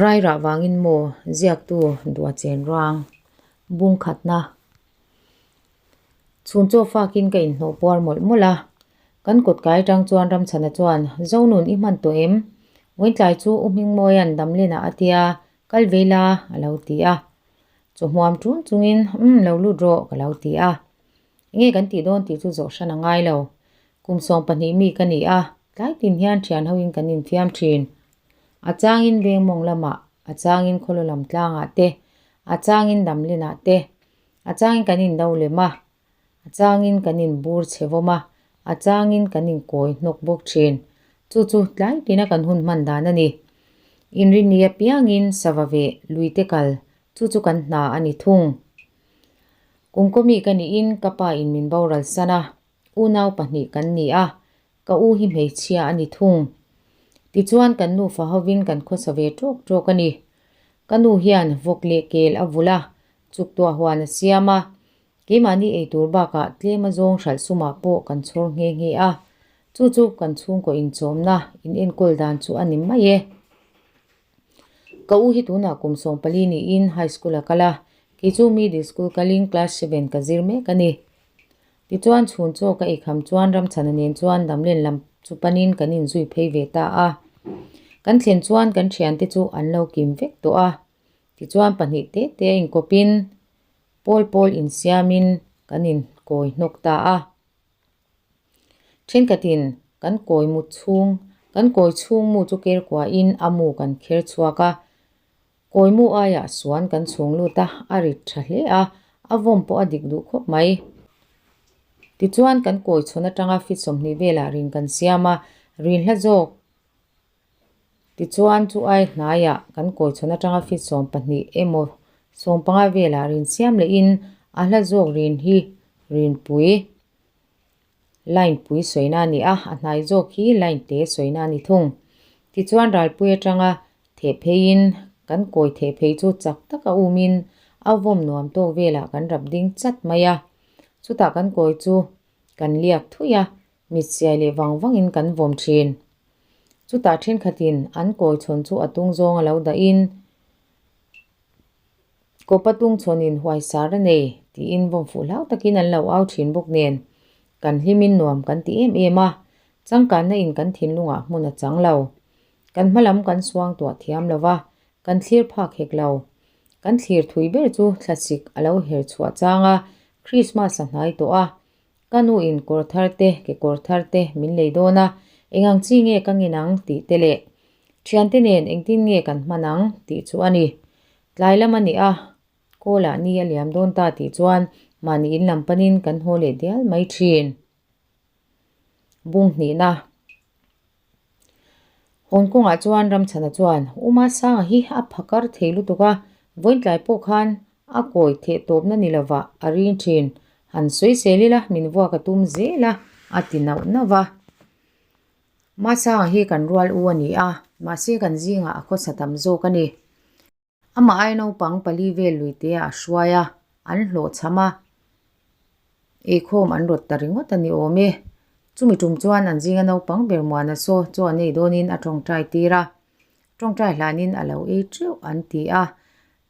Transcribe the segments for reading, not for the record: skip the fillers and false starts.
Rairah vangin maw ziaktu duh a chen ruang bung khatna chhun chaw fakin ka inhnawh puar mawlh mawlh a. Kan kawt kai atang chuan Ramchhana chuan, Zonun i hman tawh em? Vawiintlai chu U Hmingmawia'n Damlinah a tia, kal ve ila a lo ti a. Chawhmuam ṭun chungin, Umm lo lut rawh ka lo ti a. Enge kan tih dawn tih chu zawh hran a ngai lo. Kum 12 mi ka ni a, tlai tin hian thian hoin kan infiam thin. A changin veng mawng lamah, a changin khawlaw lam tlangah te, a changin damlinah te, a changin kan indo lem a, a changin kan inbur chhe vawm a, a changin kan inkawi hnawk bawk thin. Chu chu tlai tina kan hun hman dan a ni. Inrinni apiangin sava veh lui te kal, chu chu kan hna a ni thung. Kum kawmi ka niin ka pa in min boral san a, unau pahnih kan ni a, ka u hi hmeichhia a ni thung. Tichuan kan nufa hovin kan khawsa ve tawk tawk a ni. Ka nu hian vawk leh kel a vulh a, chuktuah huan a siam a, keimahni eitur bakah tlem a zawng hralh sumah pawh kan chhawr nghe nghe a, chu chu kan chhungkaw inchawmna in enkawl dan chu a ni mai e. Ka u hi tunah kum 14 niin high school a kal a, kei chu middle school kalin class 7 ka zir mek a ni. Tichuan chhun chaw ka eikham chuan Ramchhana nen chuan damlen lam chu panin kan inzui phei ve ta a. Kan thlen chuan kan thiante chu an lo kim vek tawh a. Tichuan pahnih te te a inkawpin pawl pawl insiamin kan inkawi hnawk ta a. Thenkhatin kan kawi mu chhung, kan kawi chhung mu chu ker kuahin a mu kan kher chhuak a. Kawi mu aiah suan kan chhung lut a, a rit tha hle a, a vawm pawh a dik duh khawp mai. Tichuan kan kawi chhawn atanga fit 20 velah rin kan siam a, rin hla zawk Tichuan chu ai hnaiah kan kawi chhawn atanga fit 12 emaw 15 velah rin siam lehin a hla zawk rin hi rinpui line pui sawina a ni a, a hnai zawk hi line te sawina a ni thung. Tichuan ralpui atanga theh pheiin kan kawi theh phei chu chak taka umin a vawm nuam tawk velah kan rap ding chat mai a. Chutah kan kawi chu kan liak thui a, mit siai leh vang vangin kan vawm thin. Chutah thenkhatin an kawi chhawn chu a tung zawng a lo dahin Kawpa tung chhawnin huaisar a nei tiin vawm fuh hlau takin an lo au thin bawk nen kan hlimin nuam kan ti em em a, changkanna in kan thinlungah hmun a chang lo. Kan hmalam kan suang tuah thiam lo va, kan thlir phak hek lo. Kan thlir thui ber chu thlasik a lo her chhuah chang a, Krismas a hnai tawh a, Ka nu in kawr thar te, kekawr thar te min lei dawn a, eng ang chi nge ka ngin ang tih te leh thiante nen engtin nge kan hman ang tih chu a ni. Tlai lam a ni a, kawlah ni a liam dawn ta tih chuan mahni in lam panin kan haw leh dial mai thin. Bung hnihna. Hong Kong-ah chuan Ramchhana chuan U Masanga hi a phakar thei lutuk a, vawiintlai pawh khan a kawi theh tawpna ni lovah a ring thin. Han sawi sel ila min vuak a tum zel a, a ti nauh nauh va. Masanga hi kan rual u a ni a, mahse kan zingah a khawsa tam zawk a ni. Amah ai naupang pali vel lui te ah a hruai a, an hlawhchham a, eikhawm an rawt ta ringawt a ni awm e. Chumi tum chuan an zinga naupang ber Muana saw chaw an ei dawnin a tawngtai tir a, tawngtai hlanin a lo ei teuh an ti a,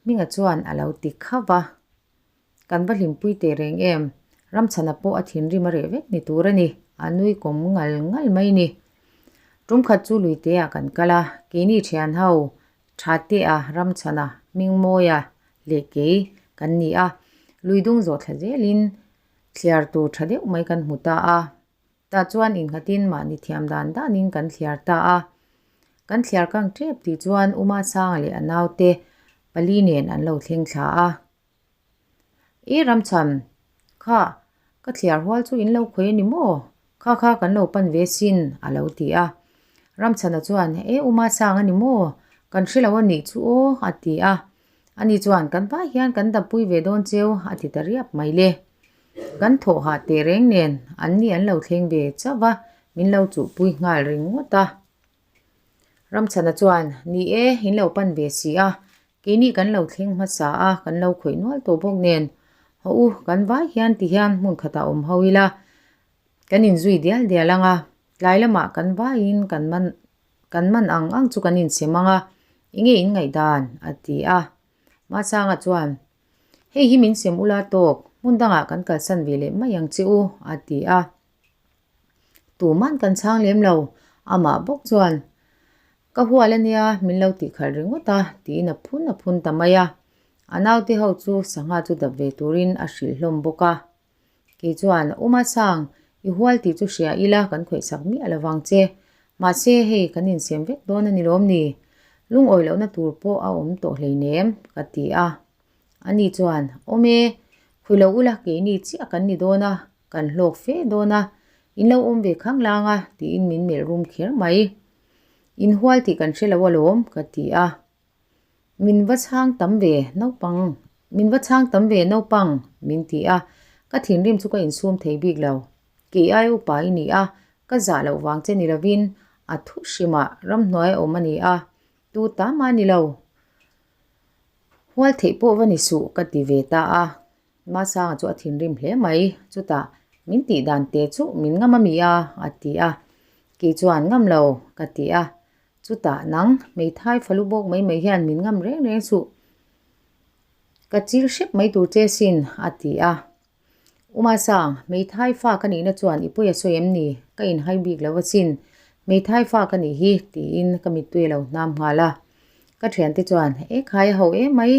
Hminga chuan a lo ti khauh va. Kan va hlimpui teh reng em? Ramchhana pawh a thinrim a reh vek ni tur a ni, a nui kawm ngal ngal mai ni. Tum khat chu luiteah kan kal a, keini thian ho Thatea, Ramchhana, Hmingmawia leh kei kan ni a, lui dung zawh thla zelin thliar tur tha deuh mai kan hmu ta a. Tah chuan innghatin mahni thiam dan danin kan thliar ta a. Kan thliar kang tep tih chuan U Masanga leh a naute pali nen an lo thleng thla a. I Ramchhan, kha ka thliar hual chu in lo khawi a ni maw? Kha kha kan lo pan ve sin, a lo ti a. Ramchhana chuan, E U Masang a ni maw? Kan hre lo a nih chu aw, a ti a. Ani chuan, Kan vai hian kan dampui ve dawn cheu, a ti ta riap mai le. Kan thawh hah teh reng nen an ni an lo thleng ve chauh va, min lo chuhpui nghal ringawt a. Ramchhana chuan, Ni e, in lo pan ve si a, Keini kan lo thleng hmasa a, kan lo khawih nual tawh bawk nen, Haw u, kan vai hian ti hian hmun khatah awm ho ila, kan inzui dial dial ang a, tlai lamah kan vaiin kan man kan man ang ang chu kan insem ang a, Enge in ngaihdan? a ti a. Masanga chuan, Hei hi min sem ula tawk, hmun dangah kan kalsan ve leh mai ang che u, a ti a. Tuman kan chhang lem lo, amah bawk chuan, Ka hual a nia, min lo tih khalh ringawt a, tiin a phun a phun ta mai a. A naute ho chu sangha chu dap ve turin a hrilh hlawm bawk a. Kei chuan, U Masang, i hual tih chu hria ila kan khawihsak miah lo vang che. Mahse, hei kan insiam vek dawn a ni lawm ni? Lungawi lohna tur pawh a awm tawh hleinem, ka ti a. Ani chuan, Awm e, khawi lo ula keini chiah kan ni dawn a, kan hlawk fe dawn a, in lo awm ve khang lang a, tiin min melh rum kher mai. In hual tih kan hre lo alawm, ka ti a. Min va chhang tam ve naupang, min va chhang tam ve naupang, min ti a, ka thinrim chu ka insum thei bik lo. Kei ai upa i ni a, ka zah loh vang che ni lovin a thu hrimah ramhnuai a awm a ni a, tu ta mah ni lo. Hual theih pawh va ni suh ka ti ve ta a. Masanga chu a thinrim hle mai, chutah min tih dan te chu min ngam a mi a, a ti a. Kei chuan ngam lo ka ti a, Chutah nang, hmeithai falu bawk mai mai hian min ngam reng reng suh. Ka chil hrep mai tur che sin, a ti a. Umasang, hmeithai fa ka nihna chuan i pawi a sawi em ni? Ka inhai bik lo asin. Hmeithai fa ka nih hi, tiin ka mittui a lo hnam nghal a. Ka thiante chuan, E khai a ho em mai,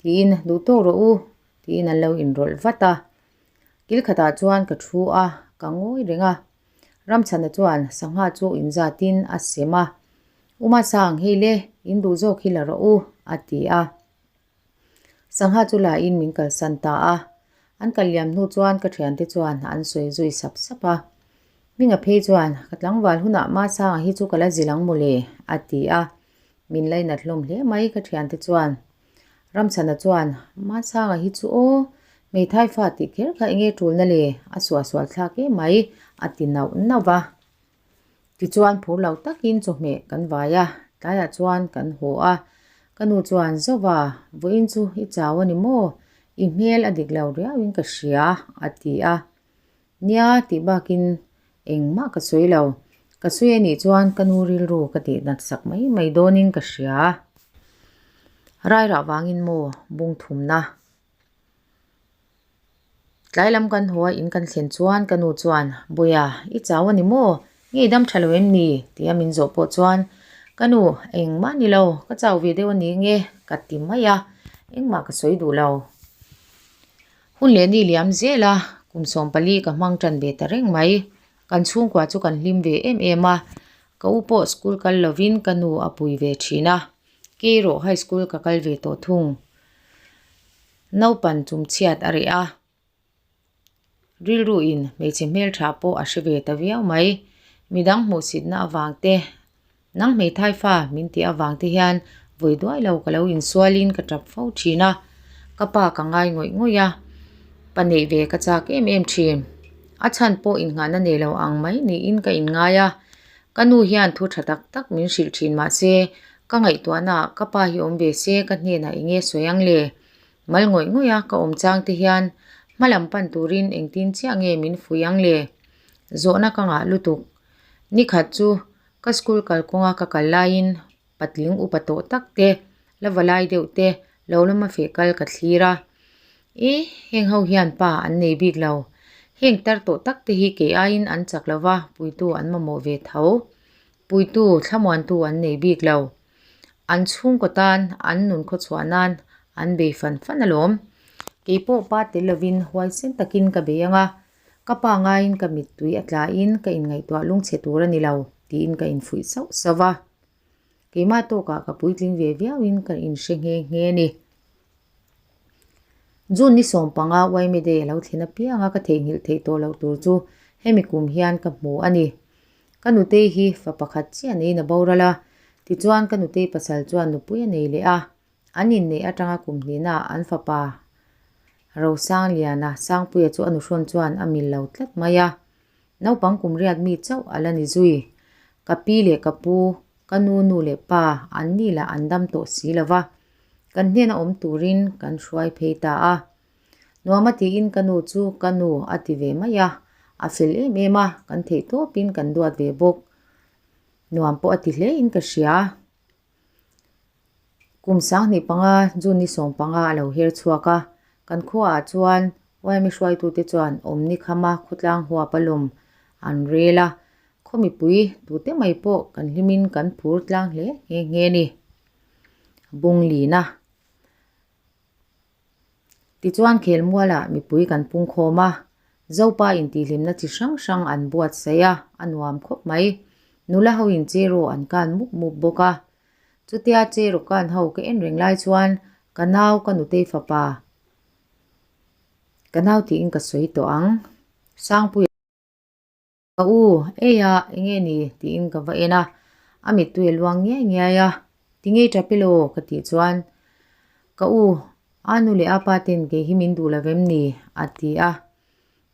tiin duh tawk rawh u, tiin an lo inrawlh vat a. Kil khatah chuan ka thu a, ka ngawi reng a. Ramchhana chuan sangha chu inzatin a sem a, U Masang, hei le, in duh zawk hi la rawh u, a ti a. Sangha chu la in min kalsan ta a. An kal liam hnu chuan ka thiante chuan an sawi zui sap sap a. Hminga phei chuan, Ka tlangval hunah Masanga hi chu ka la zil ang mawle, a ti a. Min lainat hlawm hle mai ka thiante chuan. Ramchhana chuan, Masanga hi chu aw, hmeithai fa tih kher kha enge tulna le, a suahsual thlak em mai, a ti nauh nauh va. Tichuan phur lo takin chawhmeh kan vai a, tlaiah chuan kan haw a. Ka nu chuan, Zova, vawiin chu i chau a ni maw? I hmel a dik lo riauin ka hria, a ti a. Nia tih bakin engmah ka sawi lo. Ka sawi anih chuan ka nu rilru ka tih nat sak mai mai dawnin ka hria. Rairah vangin maw bung thumna. Tlai lam kan haw a in kan thlen chuan ka nu chuan, Buia, i chau a ni maw? Nge i dam tha lo em ni? tia min zawh pawh chuan, Ka nu, engmah ni lo, ka chau ve deuh a ni nge ka ti mai a, engmah ka sawi duh lo. Hun leh ni liam zel a, kum 14 ka hmang tan ve ta reng mai. Kan chhungkua chu kan hlim ve em em a, ka u pawh school kal lovin ka nu a pui ve thin a, kei erawh high school ka kal ve tawh thung. Naupan chumchhiat a reh a, rilru in hmeichhe hmeltha pawh a hre ve ta viau mai. Midang hmuhsitna avang te Nang hmeithai fa min tih avang te hian vawi duai lo ka lo insualin ka tap fo thin a, ka pa ka ngai ngawih ngawih a, pa neih ve ka chak em em thin. A chhan pawh innghahna nei lo ang mai niin ka inngai a, ka nu hian thu tha tak tak min hrilh thin mahse ka ngaihtuahnaah ka pa hi awm ve se ka hnenah eng nge sawi ang le? Mal ngawih ngawih a ka awm chang te hian hma lam pan turin engtin chiah nge min fuih ang le? Zawhna ka ngah lutuk. Nikhat chu Ka school kalkawnga ka kal laiin patling upa tawh tak te, la va lai deuh te lo lama feh kal ka thlir a. I, heng ho hian pa an nei bik lo. Heng tar tawh tak te hi kei aiin an chak lo va, puitu an mamawh ve tho. Puitu, thlamuantu an nei bik lo. An chhungkaw tan, an nun khawchhuah nan an bei fan fan alawm. Kei pawh pa tel lovin huaisen takin ka bei ang a, Ka pa ngaiin ka mittui a tlain ka inngaihtuah lungchhe tur a ni lo tiin ka infuih sauh sauh a. Keimah tawkah ka puitling ve viauin ka inhre nghe nghe a ni. June ni 15 Uaime Day a lo thlen apianga ka theihnghilh theih tawh loh tur chu hemi kum hian ka hmu a ni. Ka nutei hi fa pakhat chiah neiin a boral a, tichuan ka nutei pasal chuan nupui a nei leh a. An inneih atanga kum hnihnaah an fapa Rosangliana Sangpuia chu a nuhrawn chuan a mil lo tlat mai a. Naupang kum riat mi chauh a la ni zui. Ka pi leh ka pu, ka nu nu leh pa an ni lah an dam tawh si lo va, kan hnena awm turin kan hruai phei ta a. Nuam a tiin ka nu chu ka nu a ti ve mai a, a fel em em a, kan theih tawpin kan duat ve bawk. Nuam pawh a ti hlein ka hria. Kum 2005 June ni 15 a lo her chhuak a, kan khuaah chuan YMA hruaitute chuan awmni khama khawtlang huap a lawm an rel a, khaw mipui tute mai pawh kan hlimin kan phur tlang hle nghe nghe a ni. Bunglina. Tichuan khelmualah mipui kan pungkhawm a, Zopa intihhlimna chi hrang hrang an buatsaih a, a nuam khawp mai. Nula hoin cheraw an kan mup mup bawk a. Chutia cheraw kan ho ka en reng lai chuan ka nau ka nutei fapa, ka nau tiin ka sawi tawh ang, Sangpuia. Ka u, eia, enge ni? tiin ka va en a, a mittui a luang ngiai ngiai a, Tinge i tap elaw? ka tih chuan, Ka u, a nu leh a pa ten kei hi min duh lo vem ni? a ti a.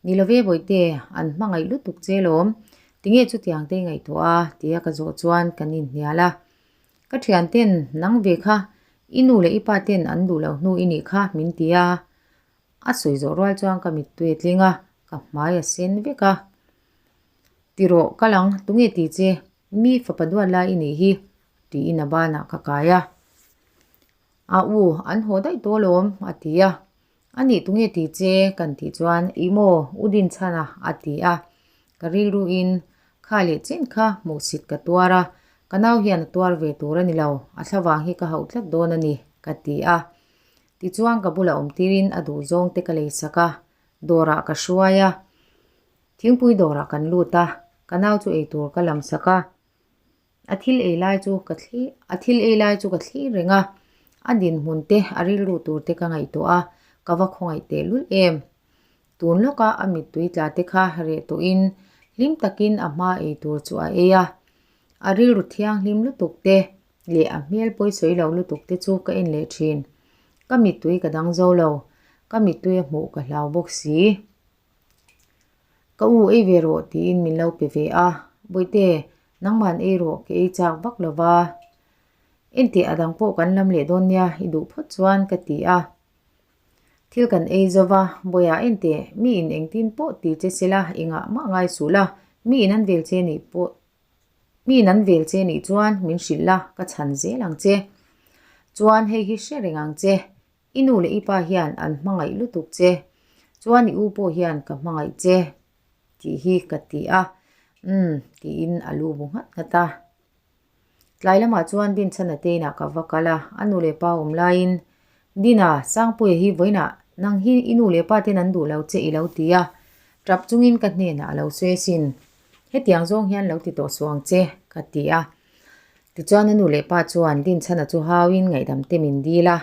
Ni lo ve Bawihte, an hmangaih lutuk che lawm, tinge chutiang te i ngaihtuah a? tia ka zawh chuan kan inhnial a. Ka thian ten, nang ve kha, i nu leh i pa ten an duh loh hnu i nih kha min ti a. A sawi zawh rual chuan ka mittui a tling a, ka hmai a sen vek a. Ti rawh, kal ang, tunge ti che, mi fapa duat lai i nih hi, tiin a banah ka kai a. A u, an haw daih tawh alawm, a ti a. A nih tunge ti che, kan tih chuan, Ih maw, u Dinchhan a, a ti a. Ka rilruin kha leh chen kha hmuhsit ka tuar a, ka nau hian a tuar ve tur a ni lo, a thlavang hi ka hauh tlat dawn a ni, ka ti a. Tichuan ka bulah awm tirin a duh zawng te ka lei sak a, dawrah ka hruai a, thingpui dawrah kan lut a, ka nau chu eitur ka lam sak a, a thil ei lai chu ka thli a thil ei lai chu ka thlir reng a, a dinhmun te a rilru tur te ka ngaihtuah a, ka va khawngaih tehlul em. Tun lawka a mittui tla te kha reh tawhin hlim takin a hma eitur chu a ei a, a rilru thianghlim lutuk te leh a hmel pawi sawi lo lutuk te chu ka en leh thin. Ka mittui ka dang zo lo, ka mittui a hmuh ka hlau bawk si. Ka u ei ve rawh tiin min lo pe ve a, Bawihte, nangman ei rawh ka ei chak vak lo va. Enteh a dang pawh kan lam leh dawn nia i duh phawt chuan ka ti a. Thil kan ei zo va, Bawiha enteh, mi in engtin pawh ti che sela engah mah ngai suh la, mi in an vel che nih pawh Mi in an vel che nih chuan min hrilh la, ka chhan zel ang che. Chuan hei hi hre reng ang che, i nu leh i pa hian an hmangaih lutuk che, chuan i u pawh hian ka hmangaih che tih hi ka ti a, umm tiin a lu bu nghat nghat a. Tlai lamah chuan Dinchhana te inah ka va kal a, a nu leh pa awm laiin, Dina, Sangpuia hi vawiinah nang hi i nu leh pa ten an duh lo che i lo ti a, tap chungin ka hnenah a lo sawi asin. Hetiang zawng hian lo ti tawh suh ang che, ka ti a. Tichuan a nu leh pa chuan Dinchhana chu hauin ngaihdam te min dil a.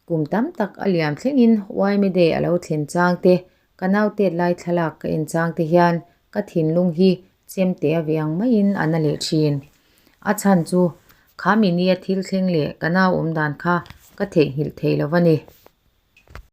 Kum tam tak a liam thlengin Uaime Day a lo thlen chang te, ka nau tet lai thlalak ka en chang te hian ka thinlung hi chemte a ve ang maiin a na leh thin. A chhan chu kha mi nia thil thleng leh ka nau awm dan kha ka theihnghilh thei lo a ni.